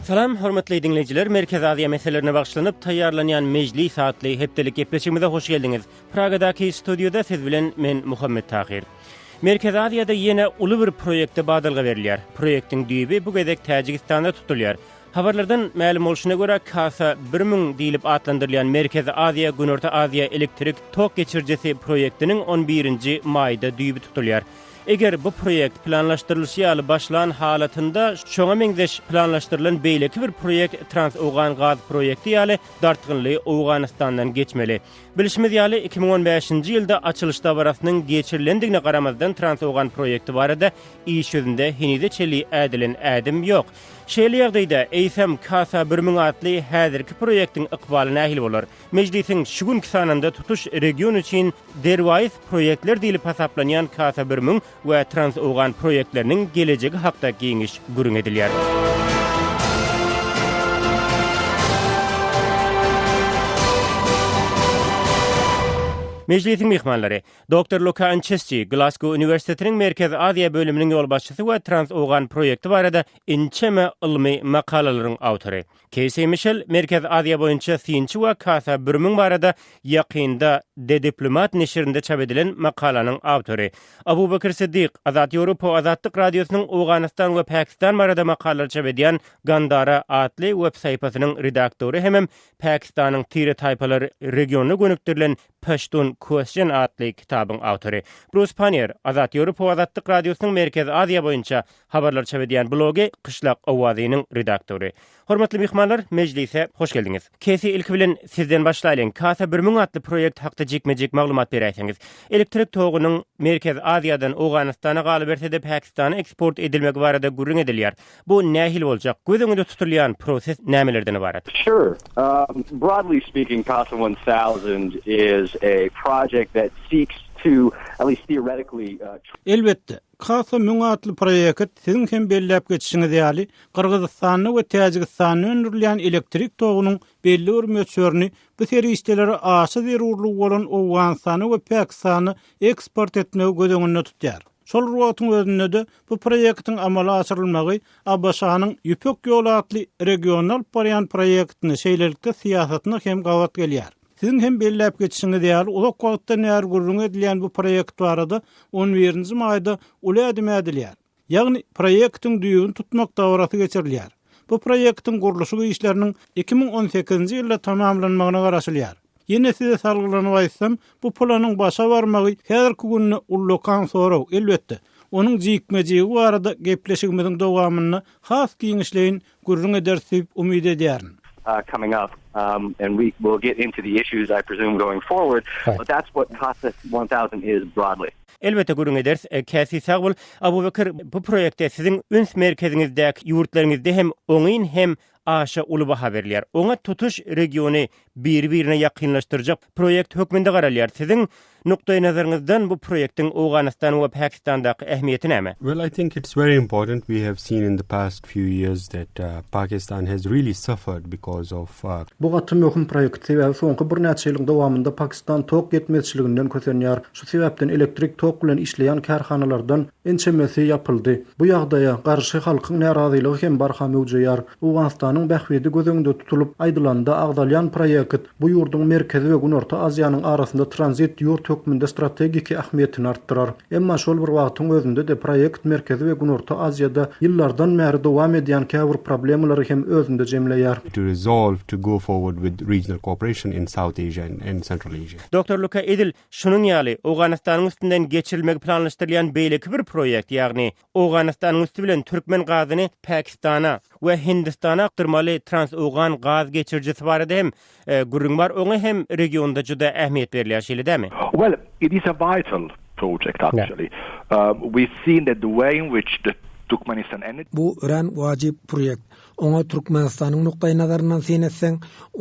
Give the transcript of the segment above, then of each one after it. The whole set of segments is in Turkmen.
Salam, hormatly diňleýjiler! Merkezi Aziýa meselelerine bagyşlanyp taýýarlanýan Mejlis atly hepdelik gepleşigimize hoş geldiňiz. Pragadaky studiýada siz bilen men Muhammet Tahyr. Merkezi Aziýada ýene uly bir proýekte badalga berilýär. Proýektiň düýbi bu gezek Täjigistanda tutulýar. Habarlardan mälim bolşuna görä, Kasa 1000 diýlip atlandyrylýan Merkezi Aziýa, Günorta Aziýa elektrik tok geçirijisi proýektiniň on birinji maýda düýbi tutulýar. Eger bu proýekt planlaşdyrylyşy ýaly başlan halatynda, şoňa meňzeş planlaşdyrylan beýleki bir proýekt Trans-Owgan gaz proýekti ýaly dartgynly Owganystandan geçmeli. Bilşimiz ýaly, 2015-nji ýylda açylyş dabarasynyň geçirilendigine garamazdan Trans-Owgan proýekti barada iş ýüzünde henize çenli ädilen ädim ýok. Şeýle ýagdaýda, eýsem, Kasa 1000 atly häzirki proýektiň ykbaly nähili bolar? Mejlisiň şu günki sanynda tutuş region üçin derwaýys proýektler diýlip hasaplanýan Kasa 1000 we Trans-Owgan proýektleriniň gelejegi hakda giňiş gürrüň edilýär. Mejlisiň myhmanlary, Doktor Luka Ançesçi, Glasgow uniwersitetiniň Merkezi Aziýa bölüminiň ýolbaşçysy we Trans-Owgan proýekti barada ençeme ylmy makalalaryň awtory. Keýsi Mişel, Merkezi Aziýa boýunça synçy we Kasa 1000 barada ýakynda The Diplomat neşirinde çap edilen makalanyň awtory. Abubekir Siddik, Azat Ýewropa Azatlyk Radiosynyň Owganystan we Pakistan barada makalalar çap edýän Gandara atly web sahypasynyň redaktory hemem Pakistanyň tire-taýpalar regionyna gönükdirilen Pashtun Question atly kitabyň awtory. Brus Pannier, Azat Ýewropa Azatlyk Radiosynyň Merkezi Aziýa boýunça habarlar çap edýän blogy Kyşlak owazynyň redaktory. Hormatly myhmanlar, mejlise hoş geldiňiz. Kesi, ilki bilen sizden başlaýlyň. Kasa 1000 atly proýekt hakda jikme-jik maglumat beräýseňiz. Elektrik togunyň Merkezi Aziýadan Owganystana galyberse-de Pakistana eksport edilmegi barada gürrüň edilýär. Bu nähili boljak? Göz öňünde tutulýan proses nämelerden ybarat? Sure. Broadly speaking, Casa 1000 is a project that seeks to, at least theoretically, Elbetde, Kasa 1000 atly proýekt, siziň hem belläp geçişiňiz ýaly, Gyrgyzystanda we Täjigistanda öndürilýän elektrik togunyň belli bir möçberini bu serişdelere aşa zerurlygy bolan Owganystana we Pakistana eksport etmegi göz öňünde tutýar. Şol bir wagtyň özünde-de, bu proýektiň amala aşyrylmagy ABŞ-nyň Ýüpek ýoly atly regionda alyp barýan proýektine, şeýlelikde syýasatyna hem gabat gelýär. Siziň hem belläp geçişiňiz ýaly, uzak wagtdan bäri gürrüňi edilýän bu proýekt barada on birinji maýda uly ädim ädilýär. Ýagny, proýektiň düýbüni tutmak dabarasy geçirilýär. Bu proýektiň gurluşyk işleriniň 2018-nji ýylda tamamlanmagyna garaşylýar. Ýene size salgylanyp aýtsam, bu planyň başa barmagy häzirki günde ullakan sorag, elbetde, onuň jikme-jigi barada gepleşigimiziň dowamynda has giňişleýin gürrüň ederis diýip umyt edýärin. coming up and we will get into the issues I presume going forward but that's what CASA 1000 is broadly. Elbetde gürrüň ederis. Käsi sag bol. Abubekir bu proýekte siziň üns merkeziňizdäki ýurtlaryňyzda hem oňyn hem aşa uly baha berilýär. Oňa tutuş regiony biri-birine ýakynlaşdyrjak proýekt hökmünde garalýar. Siziň nukdaýnazaryňyzdan bu proýektiň Owganystan we Pakistandaky ähmiýeti näme? Well, I think it's very important. We have seen in the past few years that uh, Pakistan has really suffered because of uh, Bu gaty möhüm proýekt, sebäbi soňky birnäçe ýylyň dowamynda Pakistan tok ýetmezçiliginden kösenýär. Şu sebäpden elektrik tok bilen işleýän kärhanalardan ençemesi ýapyldy. Bu ýagdaýa garşy halkyň närazylygy hem barha möwjeýär. Owganystanyň bähbidi göz öňünde tutulyp aýdylanda agzalýan proýekt bu ýurduň Merkezi we Günorta Aziýanyň arasynda tranzit ýurt hökmünde strategiki ähmiýetini artdyrar. Emma şol bir wagtyň özünde-de proýekt Merkezi we Günorta Aziýada ýyllardan bäri dowam edýän käbir problemalary hem özünde jemleýär. to resolve to go forward with regional cooperation in South Asia and Central Asia. Doktor Luka edil Şunuň ýaly, Owganystanyň üstünden geçirilmegi planlaşdyrylýan beýleki bir proýekt, ýagny Owganystanyň üsti bilen türkmen gazyny Pakistana we Hindistana akdyrmaly Trans-Owgan gaz geçirijisi barada hem gürrüň bar, oňa hem regionda juda ähmiýet berilýär, şeýle dälmi? Well, it is a vital project actually. We've seen that the way in which the Turkmenistan energy. Bu örän wajyp proýekt. Oňa Türkmenistanyň nukdaýnazaryndan syn etseň,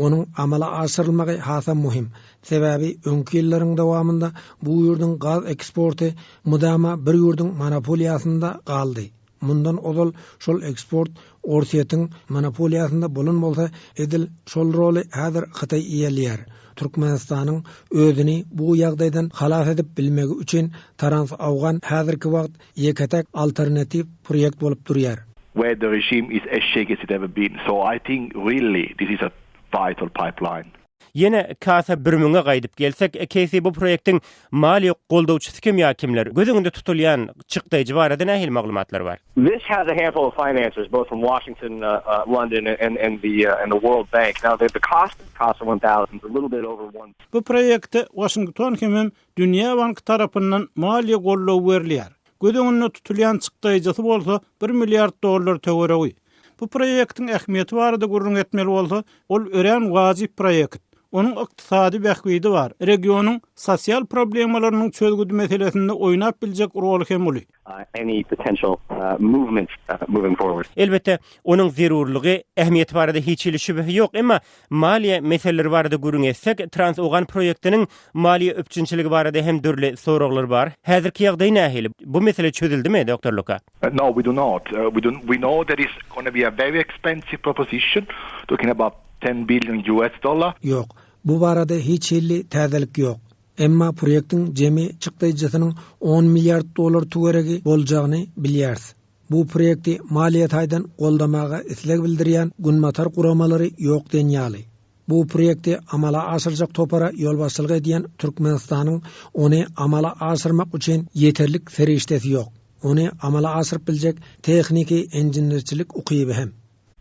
onuň amala aşyrylmagy hasam möhüm. Sebäbi öňki ýyllaryň dowamynda bu ýurduň gaz eksporty mydama bir ýurduň monopoliýasynda galdy. Mundan ozal şol eksport Orsýetiň monopoliýasynda bolan bolsa, edil şol roly häzir Hytaý eýeleýär. Türkmenistanyň özüni bu ýagdaýdan halas edip bilmegi üçin Trans-Awgan häzirki wagt ýeke-täk alternatiw proýekt bolup durýar. where the regime is as shaky as it ever been. So I think really this is a vital pipeline. Ýene Kasa bir müňe gaýdyp gelsek, Keýsi bu proýektiň maliýe goldawçysy kim ýa kimler? Göz öňünde tutulýan çykdaýjy barada nähili maglumatlar bar? This has a handful of financers both from Washington, London and and the and the World Bank. Now the cost of Casa 1000 is a little bit over one. Bu proýekte Waşington hemem Dünýä banky tarapyndan maliýe goldawy berilýär. Göz öňünde tutulýan çykdaýjysy bolsa bir milliard dollar töweregi. Bu proýektiň ähmiýeti barada gürrüň etmeli bolsa, ol örän wajyp proýekt. Onuň ykdysady bähbidi bar, regionyň sosial problemalarynyň çözgüdi meselesinde oýnap biljek roly hem uly. any potential movement moving forward. Elbetde, onuň zerurlygy, ähmiýeti barada hiç hili şübhe ýok, emma maliýe meseleleri barada gürrüň etsek, Trans-Owgan proýektiniň maliýe üpjünçiligi barada hem dürli soraglar bar. Häzirki ýagdaý nähili? Bu mesele çözüldimi, Doktor Luka? No, we do not. We do, we know that it's gonna be a very expensive proposition, talking about 10 billion US dollar. Ýok, bu barada hiç hili täzelik ýok. Emma proýektiň jemi çykdaýjysynyň on milliard dollar töweregi boljagyny bilýäris. Bu proýekti maliýe taýdan goldamaga isleg bildirýän günbatar guramalary ýok diýen ýaly. Bu proýekti amala aşyrjak topara ýolbaşçylyk edýän Türkmenistanyň ony amala aşyrmak üçin ýeterlik serişdesi ýok. Ony amala aşyryp biljek tehniki-inženerçilik ukyby hem.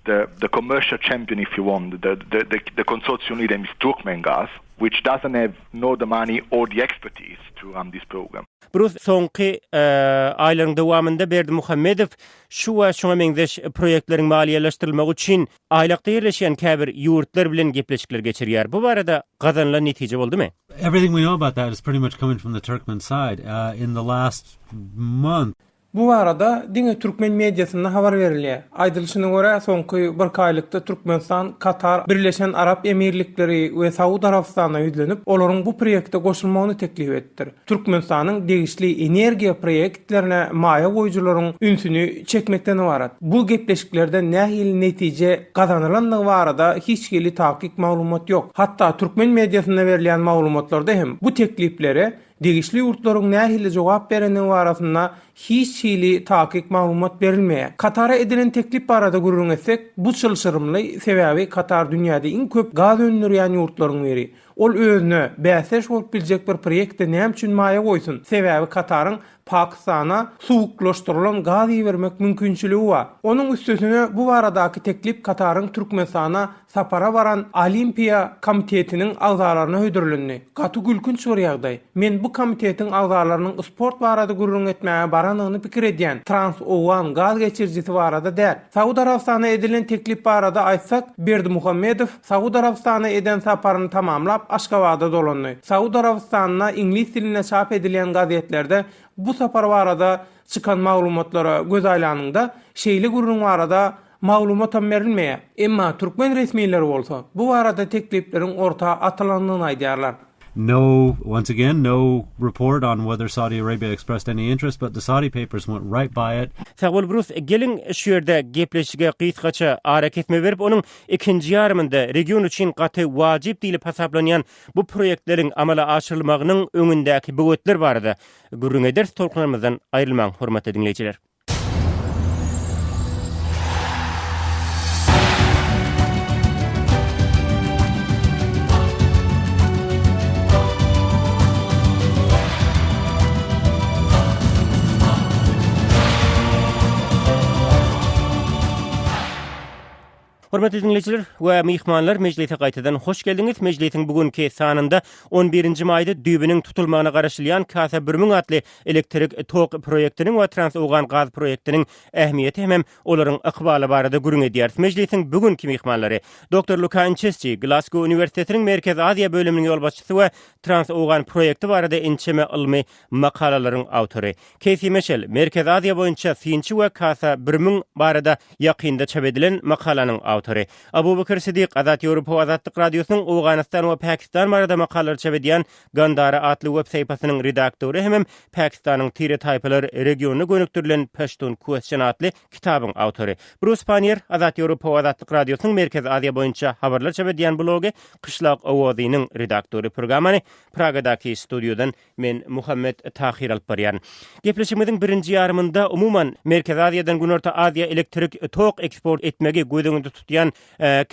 The the commercial champion if you want, the the the the consortium leader is Turkmengaz, which doesn't have nor the money or the expertise to run this program. Brus, soňky aýlaryň dowamynda Berdimuhamedow şu we şuňa meňzeş proýektleriň maliýeleşdirilmegi üçin aýlakda ýerleşýän käbir ýurtlar bilen gepleşikler geçirýär. Bu barada gazanylan netije boldumy? Everything we know about that is pretty much coming from the Turkmen side. In the last month, Bu barada diňe türkmen mediasynda habar berilýär. Aýdylyşyna görä, soňky birki aýlykda Türkmenistan Katar, Birleşen Arap Emirlikleri we Saud Arabystanyna ýüzlenip, olaryň bu proýekte goşulmagyny teklip edipdir. Türkmenistanyň degişli energiýa proýektlerine maýa goýujylaryň ünsüni çekmekden ybarat. Bu gepleşiklerden nähili netije gazanylandygy barada hiç hili takyk maglumat ýok. Hatda türkmen mediasynda berilýän maglumatlarda hem bu tekliplere Degişli ýurtlaryň nähili jogap berendigi barasynda hiç hili takyk maglumat berilmeýär. Katara edilen teklip barada gürrüň etsek, bu çylşyrymly, sebäbi Katar dünýäde iň köp gaz öndürýän ýurtlaryň biri. Ol özüne bäsdeş bolup biljek bir proýektde näme üçin maýa goýsun? Sebäbi Kataryň Pakistana suwuklaşdyrylan gaz ibermek mümkinçiligi bar. Onuň üstesine bu baradaky teklip Kataryň Türkmenistana sapara baran Olimpiýa komitetiniň agzalaryna hödürlendi. Gaty gülkünç bir ýagdaý. Men bu komitetiň agzalarynyň sport barada gürrüň etmäge baranyny pikir edýän, trans-owgan gaz geçirijisi barada däl. Saud Arabystanyna edilen teklip barada aýtsak, Berdimuhamedow Saud Arabystanyna eden saparyny tamamlap, Aşgabada dolandy. Saud Arabystanynda iňlis dilinde çap edilýän gazetlerde bu sapar barada çykan maglumatlara göz aýlanyňda, şeýle gürrüň barada maglumatam berilmeýär. Emma türkmen resmileri bolsa, bu barada teklipleriň orta atylandygyny aýdýarlar. No, once again, no report on whether Saudi Arabia expressed any interest, but the Saudi papers went right by it. Sag bol Brus, geliň şu ýerde gepleşige gysgaça arakesme berip, onuň ikinji ýarymynda region üçin gaty wajyp diýlip hasaplanýan bu proýektleriň amala aşyrylmagynyň öňündäki böwetler barada gürrüň ederis, tolkunlarymyzdan aýrylmaň hormatly diňleýjiler. Hormatly diňleýjiler we myhmanlar, mejlise gaýtadan hoş geldiňiz. Mejlisiň bu günki sanynda on birinji maýda düýbüniň tutulmagyna garaşylýan Kasa 1000 atly elektrik tok proýektiniň we Trans-Owgan gaz proýektiniň ähmiýeti hemem olaryň ykbaly barada gürrüň edýäris. Mejlisiň bu günki myhmanlary, doktor Luka Inçesçi, Glasgow uniwersitetiniň Merkezi Aziýa bölüminiň ýolbaşçysy we Trans-Owgan proýekti barada ençeme ylmy makalalaryň awtory. Keýsi Meşel, Merkezi Aziýa boýunça synçy we Kasa 1000 barada ýakynda çap edilen makalanyň awtory. awtory. Abubekir Sidik, Azat Ýewropa we Azatlyk Radiosynyň Owganystan we Pakistan barada makalalar çap edýän Gandara atly web sahypasynyň redaktory hemem Pakistanyň tire-taýpalar regionyna gönükdirilen Pashtun Question atly kitabyň awtory. Brus Pannier, Azat Ýewropa we Azatlyk Radiosynyň Merkezi Aziýa boýunça habarlar çap edýän blogy Kyşlak owazynyň redaktory. Programmany Pragadaky studiýadan men Muhammet Tahyr alyp barýaryn. Gepleşigimiziň birinji ýarymynda umuman Merkezi Aziýadan Günorta Aziýa elektrik tok eksport etmegi göz öňünde tutýan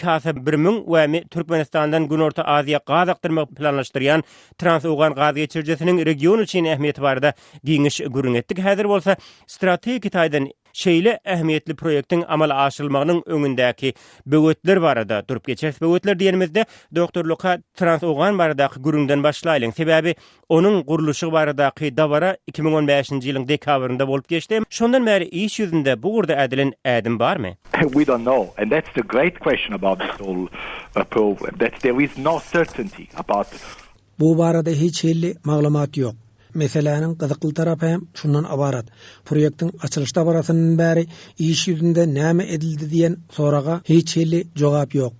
Kasa 1000 we Türkmenistandan Günorta Aziýa gaz akdyrmagy planlaşdyrýan Trans-Owgan gaz geçirijisiniň region üçin ähmiýeti barada giňiş gürrüň etdik. Häzir bolsa strategik taýdan Şeýle ähmiýetli proýektiň amala aşyrylmagynyň öňündäki böwetler barada durup geçeris. Böwetler diýenimizde, doktor Luka Trans-Owgan baradaky gürrüňden başlaýlyň. Sebäbi onuň gurluşygy baradaky dabara 2015-nji ýylyň dekabrynda bolup geçdi. Şondan bäri iş ýüzünde bu ugurda ädilen ädim barmy? We don't know and that's the great question about this whole problem that there is no certainty about Bu barada hiç hili maglumat ýok. Meseläniň gyzykly tarapy hem şundan ybarat, proýektiň açylyş dabarasyndan bäri iş ýüzünde näme edildi diýen soraga hiç hili jogap ýok.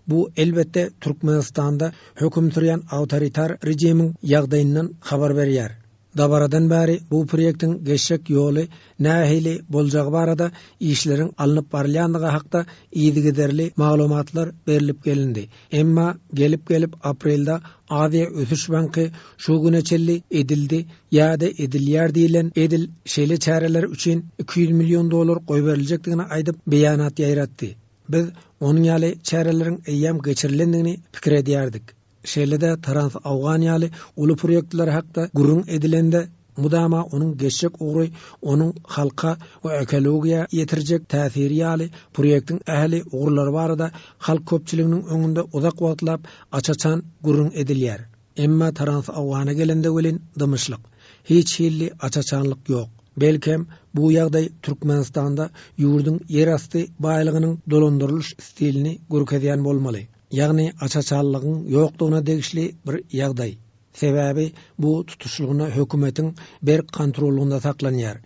Bu, elbetde, Türkmenistanda höküm sürýän awtoritar režimiň ýagdaýyndan habar berýär. Dabaradan bäri bu proýektiň geçjek ýoly nähili boljagy barada işleriň alnyp barylýandygy hakda yzygiderli maglumatlar berlip gelindi. Emma gelip-gelip aprelde Aziýa ösüş banky şu güne çenli edildi ýa-da edilýär diýlen edil şeýle çäreler üçin 200 million dollar goýberiljekdigini aýdyp beýanat ýaýratdy. Biz onuň ýaly çäreleriň eýýäm geçirilendigini pikir edýärdik. Şeýle-de Trans-Owgan ýaly uly proýektler hakda gürrüň edilende, mudama onuň geçjek ugry, onuň halka we ekologiýa ýetirjek täsiri ýaly proýektiň ähli ugurlary barada halk köpçüliginiň öňünde uzak wagtlap aç-açan gürrüň edilýär. Emma Trans-Owgana gelende welin dymyşlyk. Hiç hili aç-açanlyk ýok. Belkem, bu ýagdaý Türkmenistanda ýurduň ýerasty baýlygynyň dolandyrylyş stilini görkezýän bolmaly. Ýagny aç-açanlygyň ýokdugyna degişli bir ýagdaý. Sebäbi bu tutuşlygyna hökümetiň berk kontrollygynda saklanýar.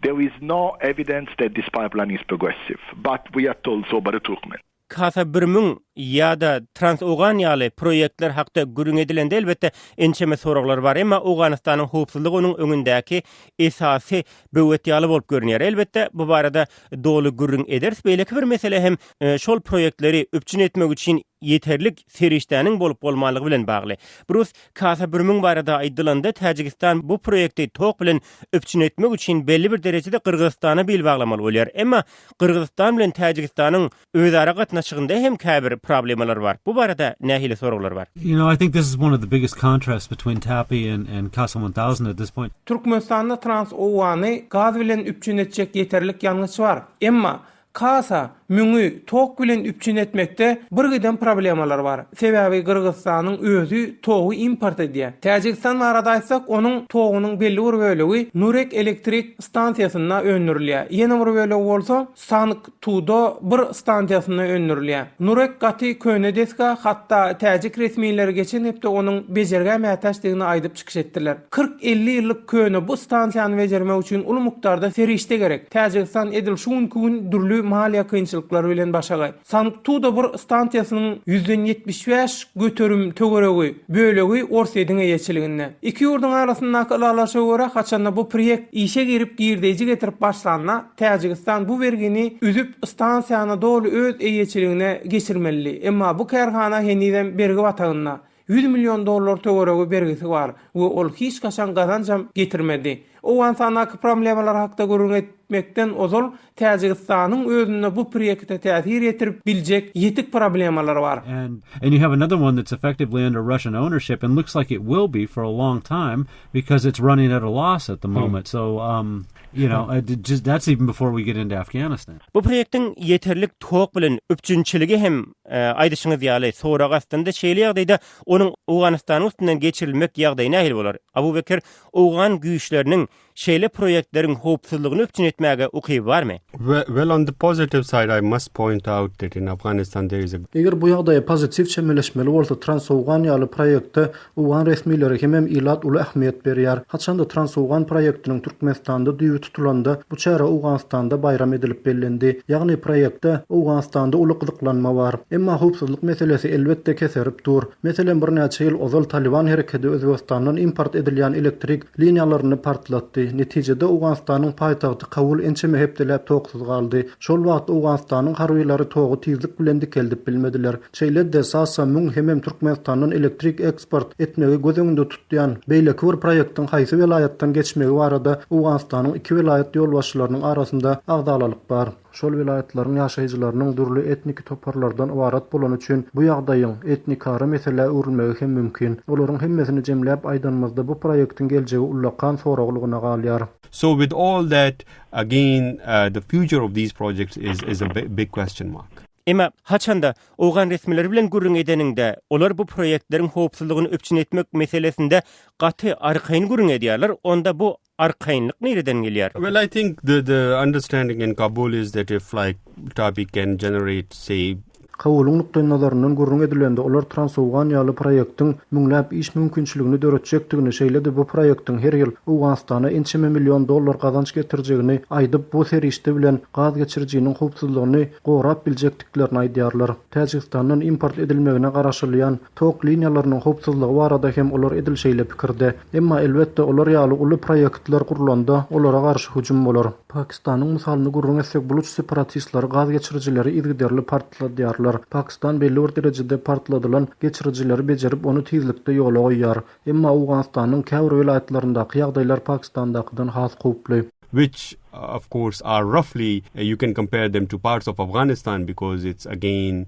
There is no evidence that this pipeline is progressive, but we are told so by the Turkmen. Kasa 1000 ýa-da Trans-Owgan ýaly proýektler hakda gürrüň edilende, elbetde, ençeme soraglar bar. Emma Owganystanyň howpsuzlygy onuň öňündäki esasy böwet ýaly bolup görünýär. Elbetde, bu barada doly gürrüň ederis. Beýleki bir mesele hem şol proýektleri üpjün etmek üçin ýeterlik serişdäniň bolup-bolmanlygy bilen bagly. Brus, Kasa 1000 barada aýdylanda, Täjigistan bu proýekti tok bilen üpjün etmek üçin belli bir derejede Gyrgyzystana bil baglamaly bolýar. Emma Gyrgyzystan bilen Täjigistanyň özara gatnaşygynda hem käbir problemalar bar. Bu barada nähili soraglar bar? You know, I think this is one of the biggest contrasts between TAPI and and CASA 1000 at this point. Türkmenistanda Trans-Owgany gaz bilen üpjün etjek ýeterlik ýangyç bar. Emma Kasa müňi tok bilen üpjün etmekde birgiden problemalar bar. Sebäbi Gyrgyzystanyň özi togy import edýär. Täjigistan barada aýtsak, onuň togunyň belli bir bölegi Nurek elektrik stansiýasynda öndürilýär. Ýene bir bölegi bolsa Sank-Tuda bir stansiýasynda öndürilýär. Nurek gaty köne desga, hatda täjik resmileri geçen hepde onuň bejergä mätäçdigini aýdyp çykyş etdiler. Kyrk-elli ýyllyk köne bu stansiýany bejermek üçin uly mukdarda serişde gerek. Täjigistan edil şu günki gün dürli maliýe kynçylyklary bilen başagaý. Sank-Tuda bir stansiýasynyň ýüzden 75 göterim töweregi bölegi Orsýetiň eýeçiliginde. Iki ýurduň arasyndaky ylalaşyga görä, haçanda bu prýekt işe girip girdeýji getirip başlanda, Täjigistan bu bergini üzüp stansiýany doly öz eýeçiligine geçirmelidi. Emma bu kärhana henizem bergi batagynda. 100 million dollar töweregi bergisi bar we ol hiç haçan gazanjam getirmedi. Owganystandaky problemalar hakda gürrüň etmekden ozal Täjigistanyň özünde bu prýekte täsir ýetirip biljek ýetik problemalar bar. And and you have another one that's effectively under Russian ownership and looks like it will be for a long time because it's running at a loss at the moment. So um you know, just that's even before we get into Afghanistan. Bu proýektiň ýeterlik tok bilen üpjünçiligi hem aýdyşyňyz ýaly sorag astynda. Şeýle ýagdaýda onuň Owganystanyň üstünden geçirilmek ýagdaýy nähili bolar? Abu Bekir, owgan güýçleriniň. şeýle proýektleriň howpsuzlygyny üpjün etmäge ukyby barmy? Well, on the positive side, I must point out that in Afghanistan there is a. Eger bu ýagdaýa pozitiw çemeleşmeli bolsa, Transowgan ýaly proýekte owgan resmileri hemem ilat uly ähmiýet berýär. Haçanda Transowgan proýektiniň Türkmenistanda düýbi tutulanda, bu çäre Owganystanda baýram edilip bellendi. Ýagny proýekte Owganystanda uly gyzyklanma bar. Emma howpsuzlyk meselesi elbetde keserip dur. Meselem, birnäçe ýyl ozal Talyban herekedi Özbegistandan import edilýän elektrik liniýalaryny partlatdy. Netijede Owganystanyň paýtagty Kabul ençeme hepdeläp toksuz galdy. Şol wagt Owganystanyň harbylary togy tizlik bilen dikeldip bilmediler. Şeýle-de Sasa müň hemem Türkmenistandan elektrik eksport etmegi göz öňünde tutýan beýleki bir proýektiň haýsy welaýatdan geçmegi barada Owganystanyň iki welaýat ýolbaşçylarynyň arasynda agzalalyk bar. Şol welaýatlaryň ýaşaýjylarynyň dürli etniki toparlardan ybarat bolany üçin bu ýagdaýyň etnikara meselä öwrülmegi hem mümkin. Olaryň hemmesini jemläp aýdanymyzda bu proýektiň geljegi ullakan soraglygyna galýar. So with all that, again, the future of these projects is is a big question mark. Emma haçanda owgan resmileri bilen gürrüň edeniňde, olar bu proýektleriň howpsuzlygyny üpjün etmek meselesinde gaty arkaýyn gürrüň edýärler, onda bu arkaýynlyk nireden gelýär? Well, I think the the understanding in Kabul is that if like Tapi can generate say Kabulyň nukdaýnazaryndan gürrüň edilende, olar Transowgan ýaly proýektiň müňläp iş mümkinçiligini döretjekdigini, şeýle-de bu proýektiň her ýyl Owganystana ençeme million dollar gazanç getirjegini aýdyp, bu serişde bilen gaz geçirijiniň howpsuzlygyny gorap biljekdiklerini aýdýarlar. Täjigistandan import edilmegine garaşylýan Tok liniýalarynyň howpsuzlygy barada hem olar edil şeýle pikirde. Emma, elbetde, olar ýaly uly proýektler gurlanda, olara garşy hüjüm bolar. Pakistanyň mysalynda gürrüň etsek, buluç separatistleri gaz geçirijileri yzygiderli partladýarlar. Pakistan belli bir derejede partladylan geçirijileri bejerip, ony tizlikde ýola goýýar. Emma Owganystanyň käbir welaýatlaryndaky ýagdaýlar Pakistandakydan has howply. Which of course are roughly you can compare them to parts of Afghanistan because it's again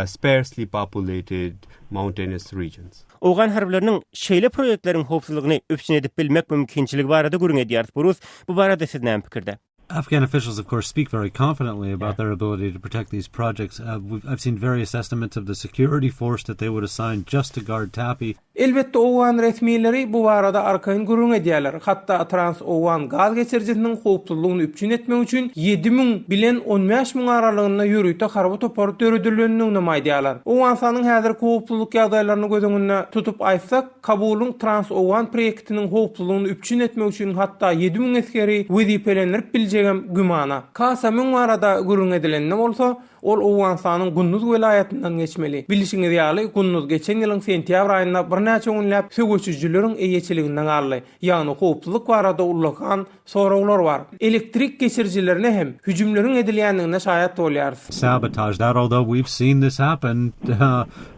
sparsely populated mountainous regions. Owgan harbylarynyň şeýle proýektleriň howpsuzlygyny üpjün edip bilmek mümkinçiligi barada gürrüň edýäris. Burus, bu barada siz näme pikirde? Afghan officials, of course, speak very confidently about yeah. their ability to protect these projects. Uh, I've seen various estimates of the security force that they would assign just to guard Tapi. Elbetde, owgan resmileri bu barada arkaýyn gürrüň edýärler. Hatda Trans-Owgan gaz geçirijisiniň howpsuzlygyny üpjün etmek üçin 7000 bilen 15 müň aralygynda ýörite harby topar döredilendiginem aýdýarlar. Owganystanyň häzirki howpsuzlyk ýagdaýlaryny göz öňünde tutup aýtsak, Kabulyň Trans-Owgan proýektiniň howpsuzlygyny üpjün etmek üçin hatda 7000 esgeri wezipelendirip biljegem gümana. Kasa 1000 barada gürrüň edilende bolsa, Ol Owganystanyň Gunduz welaýatyndan geçmeli. Bilşiňiz ýaly, Gunduz geçen ýylyň sentýabr aýynda birnäçe günläp söweşijileriň eýeçiliginde galdy. Ýagny howpsuzlyk barada ullakan soraglar bar. Elektrik geçirijilerine hem hüjümleriň edilýändigine şaýat bolýarys. Sabotage that, although we've seen this happen,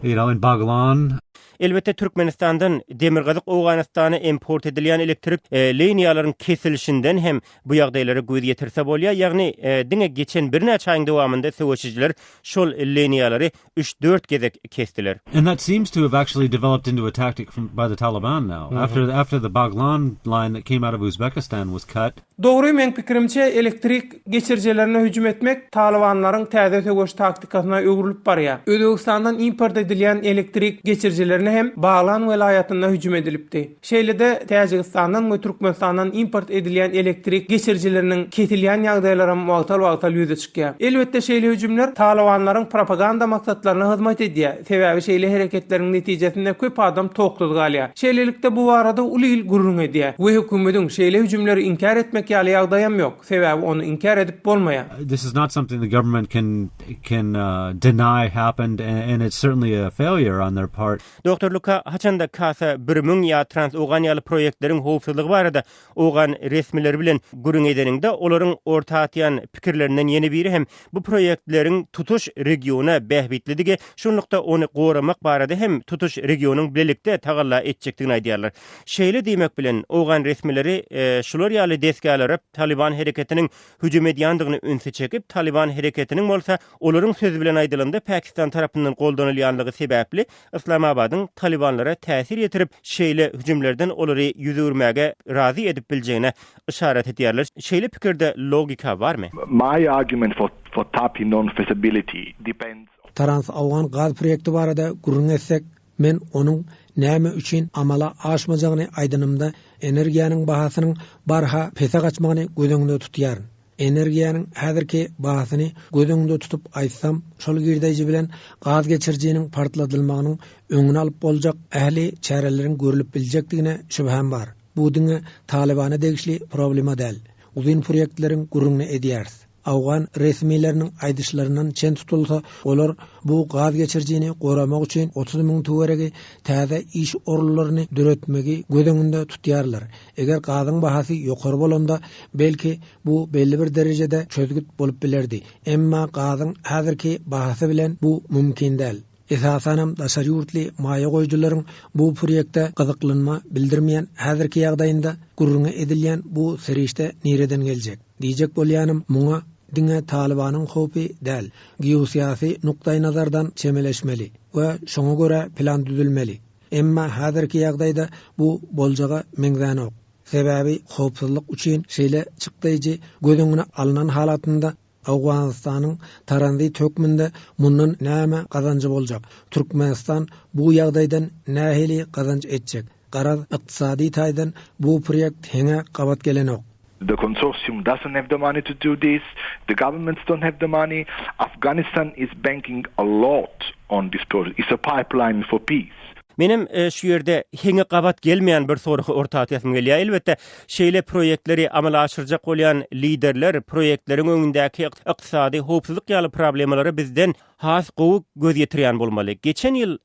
you know, in Baghlan. Elbetde, Türkmenistandan Demirgazyk Owganystana import edilýän elektrik liniýalaryň kesilişinden hem bu ýagdaýlara göz ýetirse bolýar. Ýagny, diňe geçen birnäçe aýyň dowamynda söweşijiler şol liniýalary üç-dört gezek kesdiler. And that seems to have actually developed into a tactic from by the Taliban now. After after the Baghlan line that came out of Uzbekistan was cut. Dogry, meň pikirimçe, elektrik geçirijilerine hüjüm etmek talybanlaryň täze söweş taktikasyna öwrülip barýar. Özbegistandan import edilýän elektrik geçirijilerine hem Baglan welaýatynda hüjüm edilipdi. Şeýle-de, Täjigistandan we Türkmenistandan import edilýän elektrik geçirijileriniň kesilýän ýagdaýlaram wagtal-wagtal ýüze çykýar. Elbetde, şeýle hüjümler talybanlaryň propaganda maksatlaryna hyzmat edýär, sebäbi şeýle hereketleriň netijesinde köp adam toksuz galýar. Şeýlelikde, bu barada uly il gürrüň edýär we hökümediň şeýle hüjümleri inkär etmek ýaly ýagdaýam ýok, sebäbi ony inkär edip bolmaýar. This is not something the government can can deny happened and it's certainly a failure on their part. Doktor Luka, haçanda Kasa 1000 ýa Trans-Owgan ýaly proýektleriň howpsuzlygy barada owgan resmileri bilen gürrüň edeniňde, olaryň orta atýan pikirlerinden ýene biri hem bu proýektleriň tutuş regiona bähbitlidigi, şunlukda ony goramak barada hem tutuş regionyň bilelikde tagalla etjekdigini aýdýarlar. Şeýle diýmek bilen, owgan resmileri şular ýaly desgalara Talyban hereketiniň hüjüm edýändigini ünsi çekip, Talyban hereketiniň bolsa Olaryň sözi bilen aýdylanda, Pakistan tarapyndan goldanylýanlygy sebäpli Yslamabadyň talybanlara täsir ýetirip, şeýle hüjümlerden olary ýüz öwürmäge razy edip biljegine yşarat edýärler. Şeýle pikirde logika barmy? My argument for for TAPI non-feasibility depends. Trans-Owgan gaz proýekti barada gürrüň etsek, Men onuň näme üçin amala aşmajagyny aýdanymda, energiýanyň bahasynyň barha pese gaçmagyny göz öňünde tutýaryn. Energiýanyň häzirki bahasyny göz öňünde tutup aýtsam, şol girdeýji bilen gaz geçirijiniň partladylmagynyň öňüni alyp boljak ähli çäreleriň görlüp biljekdigine şübhäm bar. Bu diňe Talybana degişli problema däl. Uzyn proýektleriň gürrüňini edýäris. Owgan resmileriniň aýdyşlaryndan çen tutulsa, olar bu gaz geçirijini goramak üçin 30 müň töweregi täze iş orunlaryny döretmegi göz öňünde tutýarlar. Eger gazyň bahasy ýokary bolanda, belki, bu belli bir derejede çözgüt bolup bilerdi. Emma gazyň häzirki bahasy bilen bu mümkin däl. Esasanam daşary ýurtly maýa goýujylaryň bu proýekte gyzyklanma bildirmeýän häzirki ýagdaýynda gürrüňi edilýän bu serişde nireden geljek? Diýjek bolýanym muňa diňe Talybanyň howpy däl, geosyýasy nukdaýnazardan çemeleşmeli we şoňa görä plan düzülmeli. Emma häzirki ýagdaýda bu boljaga meňzänok. Sebäbi howpsuzlyk üçin şeýle çykdaýjy göz öňüne alnan halatynda Owganystanyň taranzit hökmünde mundan näme gazanjy boljak? Türkmenistan bu ýagdaýdan nähili gazanç etjek? Garaz, ykdysady taýdan bu proýekt heňe gabat gelenok. The consortium doesn't have the money to do this, the governments don't have the money, Afghanistan is banking a lot on this project, it's a pipeline for peace. Menem şu ýerde heňe gabat gelmeýän bir soragy orta atasym gelýär. Elbetde, şeýle proýektleri amala aşyrjak bolýan liderler proýektleriň öňündäki ykdysady howpsuzlyk ýaly problemalara bizden has gowy göz ýetirýän bolmaly. Geçen ýyl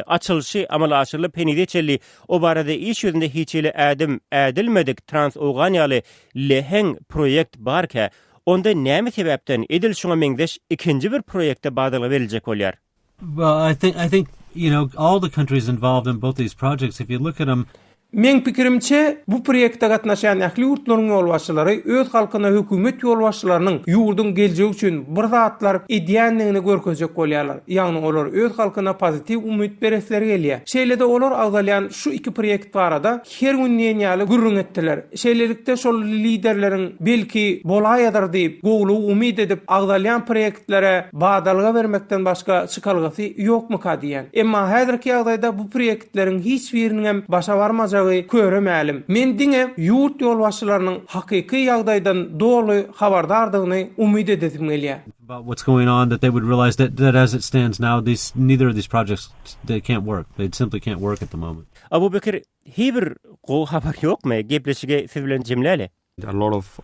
açylyşy amala aşyrylyp, henize çenli o barada iş ýüzünde hiç hili ädim ädilmedik Trans-Owgan ýaly leheň proýekt barkä, onda näme sebäpden edil şuňa meňzeş ikinji bir proýekte badalga beriljek bolýar? Well, I think I think you know all the countries involved in both these projects if you look at them Meň pikirimçe, bu proýekte gatnaşýan ähli ýurtlaryň ýolbaşçylary öz halkyna hökümet ýolbaşçylarynyň ýurduň geljegi üçin bir zatlar edýändigini görkezjek bolýarlar. Ýagny olar öz halkyna pozitiw umyt beresleri gelýär. Şeýle-de olar agzalýan şu iki proýekt barada her gün diýen ýaly gürrüň etdiler. Şeýlelikde şol liderleriň belki bolaýadyr diýip gowulygy umyt edip agzalýan proýektlere badalga bermekden başga çykalgasy ýokmyka diýýän. Emma häzirki ýagdaýda bu proýektleriň hiç biriniňem başa barmajagy köre mälim. Men diňe ýurt ýolbaşçylarynyň hakyky ýagdaýdan doly habardardygyny umyt edesim gelýär. About what's going on that they would realize that that as it stands now these neither of these projects they can't work. They simply can't work at the moment. Abubekir, hiý bir gowy habar ýokmy? Gepleşigi siz bilen jemläli. A lot of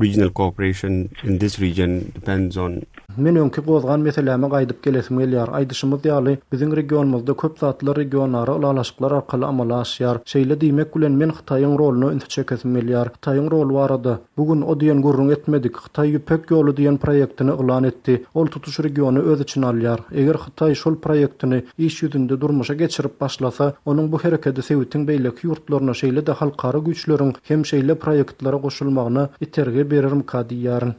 regional cooperation in this region depends on. Men öňki gozgan meseläme gaýdyp gelesim gelýär. Aýdyşymyz ýaly, biziň regionymyzda köp zatlar regionara ylalaşyklar arkaly amala aşýar. Şeýle diýmek bilen men Hytaýyň roluna ünsi çekesim gelýär. Hytaýyň roly barada, bu gün o diýen gürrüň etmedik. Hytaý Ýüpek ýoly diýen proýektini yglan etdi. Ol tutuş regiony öz içine alýar. Eger Hytaý şol proýektini iş ýüzünde durmuşa geçirip başlasa, onuň bu herekedi sebitiň beýleki ýurtlaryna şeýle-de halkara güýçleriň hem şeýle proýektlere goşulmagyna itergi berermika diýýärin.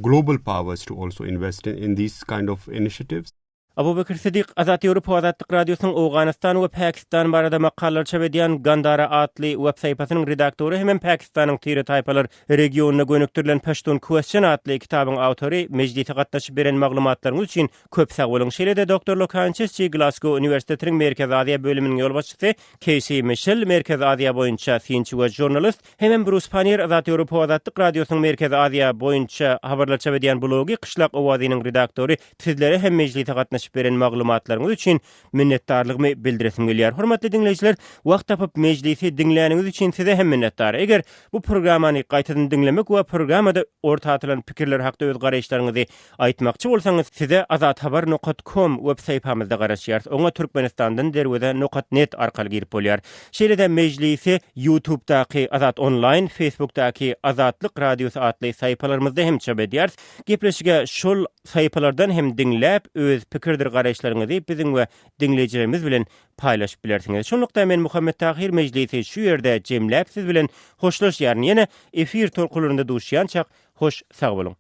Global powers to also invest in these kind of initiatives. Abubekir Sidik, Azat Ýewropa Azatlyk Radiosynyň Owganystan we Pakistan barada makalalar çap edýän Gandara atly web sahypasynyň redaktory hemem Pakistanyň tire-taýpalar regionyna gönükdirilen Pashtun Question atly kitabyň awtory mejlise gatnaşyp beren maglumatlaryňyz üçin köp sag boluň. Şeýle-de Doktor Lokan Çesçi Glasgow uniwersitetiniň Merkezi Aziýa bölüminiň ýolbaşçysy Keýsi Mişel Merkezi Aziýa boýunça synçy we žurnalist hemem Brus Pannier Azat Ýewropa Azatlyk Radiosynyň Merkezi Aziýa boýunça habarlar çap edýän blogy Kyşlak owazynyň redaktory Sizlere hem mejlise gatnaşyp beren maglumatlaryňyz üçin minnetdarlygymy bildiresim gelýär. Hormatly diňleýjiler, wagt tapyp mejlisi diňläniňiz üçin size hem minnetdar. Eger bu programmany gaýtadan diňlemek we programmada orta atylan pikirler hakda öz garaýyşlaryňyzy aýtmakçy bolsaňyz, size azathabar nokat kom web sahypamyzda garaşýarys. Oňa Türkmenistandan derweze nokat net arkaly girip bolýar. Şeýle-de mejlisi Ýutubdaky Azat onlaýn, Facebookdaky Azatlyk Radiosy atly sahypalarymyzda hem çap edýäris. Gepleşige şol sahypalardan hem diňläp, öz pikirdir garaýyşlaryňyzy biziň we diňleýjilerimiz bilen paýlaşyp bilersiňiz. Şunlukda men Muhammet Tahyr mejlisi şu ýerde jemläp siz bilen hoşlaşýaryn. Ýene efir tolkunlarynda duşýançak hoş sag boluň.